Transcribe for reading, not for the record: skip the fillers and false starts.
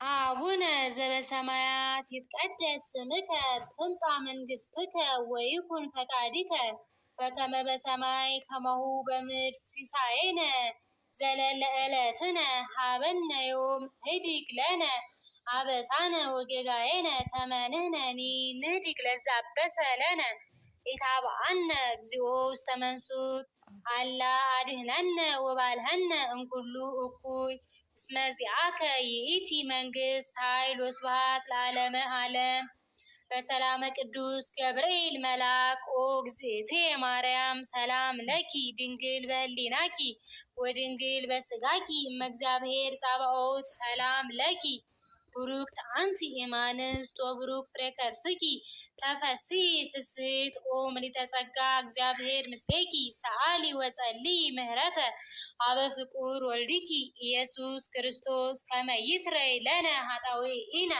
አቡነ ዘበሰማያት ይትቀደስ ስምከ ትምጻእ መንግሥትከ ወይኩን ፈቃድከ በከመ በሰማይ ከማሁ በምድር ሲሳየነ ዘለለ ዕለትነ ሀበነ ዮም ህዲግ ለነ አበሳነ ወጌጋየነ ከመ ንሕነኒ ንህዲግ ለዘአበሰ ለነ ኢታብአነ እግዚኦ ውስተ መንሱት አላ አድህነነ ወባልሐነ እምኩሉ እኩይ እስመ ዚአከ ይእቲ መንግስት ኃይል ወስብሐት ለዓለመ ዓለም። በሰላመ ቅዱስ ገብርኤል መልአክ ኦ እግዝእትየ ማርያም ሰላም ለኪ ድንግል በህሊናኪ ወድንግል በስጋኪ እመ እግዚአብሔር ጸባኦት ሰላም ለኪ ቡሩክት አንቲ እምአንስት ወቡሩክ ፍሬ ከርስኪ ተፈሥሒ ፍስሕት ኦ ምልዕተ ጸጋ እግዚአብሔር ምስሌኪ ሰአሊ ወጸልዪ ምህረተ ኀበ ፍቁር ወልድኪ ኢየሱስ ክርስቶስ ከመ ይስረይ ለነ ኃጣውኢነ።